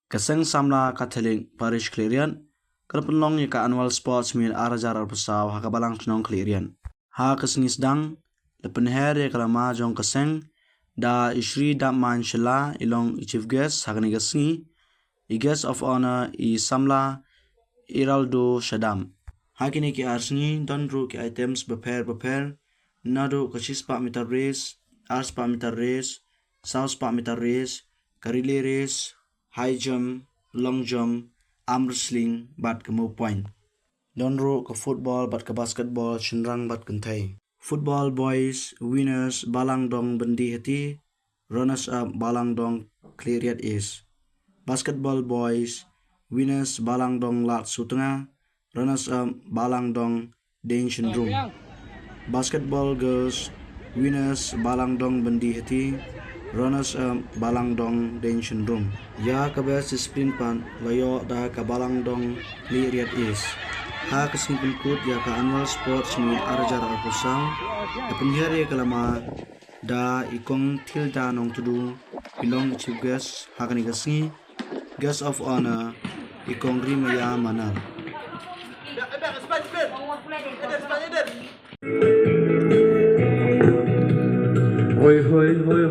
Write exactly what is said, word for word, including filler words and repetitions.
Ka Seng Samla Catholic Parish Khliehriat ka la pynlong ïa ka Annual Sports Meet ar hajar arphew saw ha ka Balang Shnong Khliehriat. Ha ka sngi sdang la pynher ïa ka lama jong ka seng da i Shri Dapman Shylla i long i Chief Guest ha kane ka sngi, i Guest of Honour i Samla Iraldo Shadap. Ha kine ki ar sngi don ruh ki items bapher bapher, naduh ka shispah meter race, arspah meter race, sawspah meter race, ka relay race, high jump, long jump, arm wrestling bad ka mow point. Don ruh ka football bad ka basketball shynrang bad kynthei. Football boys winners Balang Dong Byndihati, runners up Balang Dong Khliehriat East. Basketball boys winners Balang Dong Lad Sutnga, runners up Balang Dong Deng Shendrum. Basketball girls winners Balang Dong Byndihati, runners up Balang Dong Deng Shendrum. Ïa ka best discipline pat la ïoh da ka Balang Dong Khliehriat East. Ha ka sngi pynkut ïa ka Annual Sports Meet ar hajar arphew saw la pynher ïa ka lama da i Kong Tilda Nongtdu i long i Chief Guest ha kane ka sngi. Guest of Honour i Kong Rimaya Manar. Hoi, hoi, hoi.